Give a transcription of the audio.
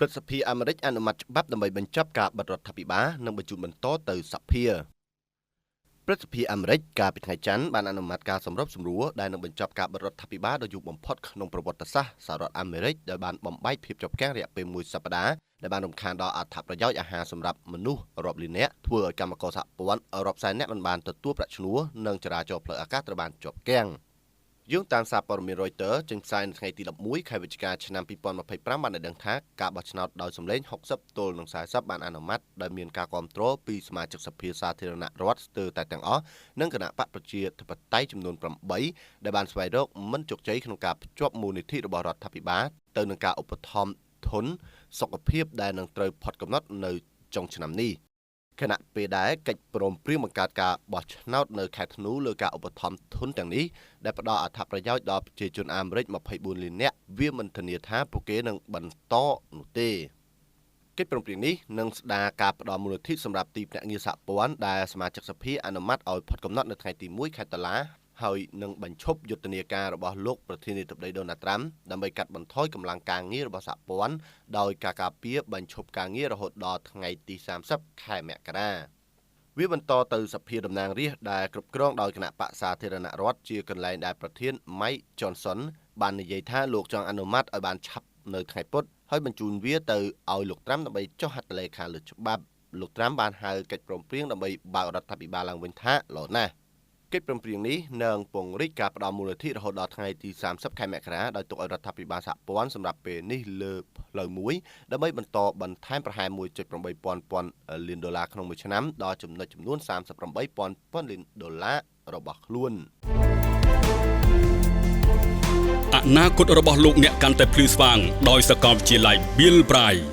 ព្រឹទ្ធសភាអាមេរិកអនុម័តច្បាប់ដើម្បីបញ្ចប់ការបិទរដ្ឋាភិបាលនិងបញ្ជូនបន្តទៅសភាព្រឹទ្ធសភាអាមេរិកកាលពីថ្ងៃច័ន្ទបានអនុម័តការសម្របសម្រួលដែលនឹងបញ្ចប់ការបិទរដ្ឋាភិបាលដ៏យូរបំផុតក្នុងប្រវត្តិសាស្ត្រសហរដ្ឋអាមេរិកដោយបានបំបែកភាពជាប់គាំងរយៈពេលមួយសប្តាហ៍ដែលបានរំខានដល់អត្ថប្រយោជន៍អាហារសម្រាប់មនុស្សរាប់លាននាក់ធ្វើឲ្យកម្មករសហព័ន្ធរាប់សែននាក់មិនបានទទួលប្រាក់ឈ្នួលនិងចរាចរណ៍ផ្លូវអាកាសត្រូវបានជាប់គាំងយោងតាមសារព័ត៌មាន Reuters ចេញផ្សាយនៅថ្ងៃទី11ខែវិច្ឆិកាឆ្នាំ2025បានឲ្យដឹងថាការបោះឆ្នោតដោយសម្លេង60ទល់នឹង40បានអនុម័តដោយមានការគាំទ្រពីសមាជិកសភាសាធារណរដ្ឋស្ទើរតែទាំងអស់និងគណបក្សប្រជាធិបតេយ្យចំនួន8ដែលបានស្វែងរកមិនជោគជ័យក្នុងការភ្ជាប់មូលនិធិរបស់រដ្ឋាភិបាលទៅនឹងការឧបត្ថម្ភធនសុខភាពដែលនឹងត្រូវផុតកំណត់នៅចុងឆ្នាំនេះខណៈពេលដែលកិច្ចព្រមព្រៀងបង្កើតការបោះឆ្នោតនៅខែធ្នូលើការឧបត្ថម្ភធនទាំងនេះដែលផ្ដល់អត្ថប្រយោជន៍ដល់ប្រជាជនអាមេរិក24លាននាក់វាមិនធានាថាពួកគេនឹងបន្តនោះទេកិច្ចព្រមព្រៀងនេះនឹងស្ដារការផ្ដល់មូលនិធិសម្រាប់ទីភ្នាក់ងារសហព័ន្ធដែលសមាជិកសភាអនុម័តឲ្យផុតកំណត់នៅថ្ងៃទី1ខែតុលាហើយនឹងបញ្ឈប់យុទ្ធនាការរបស់លោកប្រធានាធិបតីដូណាល់ត្រាំដើម្បីកាត់បន្ថយកម្លាំងការងាររបស់សហព័ន្ធដោយការការពារបញ្ឈប់ការងាររហូតដល់ថ្ងៃទី30ខែមករាវាបន្តទៅសភាតំណាងរាស្ត្រដែលគ្រប់គ្រងដោយគណបក្សសាធារណរដ្ឋជាកន្លែងដែលប្រធាន Mike Johnson បាននិយាយថាលោកចង់អនុម័តឲ្យបានឆាប់នៅថ្ងៃពុធហើយបញ្ជូនវាទៅឲ្យលោកត្រាំដើម្បីចុះហត្ថលេខាលើច្បាប់លោកត្រាំបានហៅកិច្ចព្រមព្រៀងដើម្បីបើករដ្ឋាភិបាលឡើងវិញថាល្អណាស់កិច្ចព្រមព្រៀងនេះនឹងពង្រីកការផ្ដល់មូលនិធិរហូតដល់ថ្ងៃទី30ខែមករាដោយទុកឲ្យរដ្ឋាភិបាលសហព័ន្ធសម្រាប់ពេលនេះលើផ្លូវមួយដើម្បីបន្តបន្ថែមប្រហែល1.8ពាន់ពាន់លានដុល្លារក្នុងមួយឆ្នាំដល់ចំណុចចំនួន38ពាន់ពាន់លានដុល្លាររបស់ខ្លួន អនាគតរបស់លោកអ្នកកាន់តែភ្លឺស្វាងដោយសាកលវិទ្យាល័យ Bill Bright។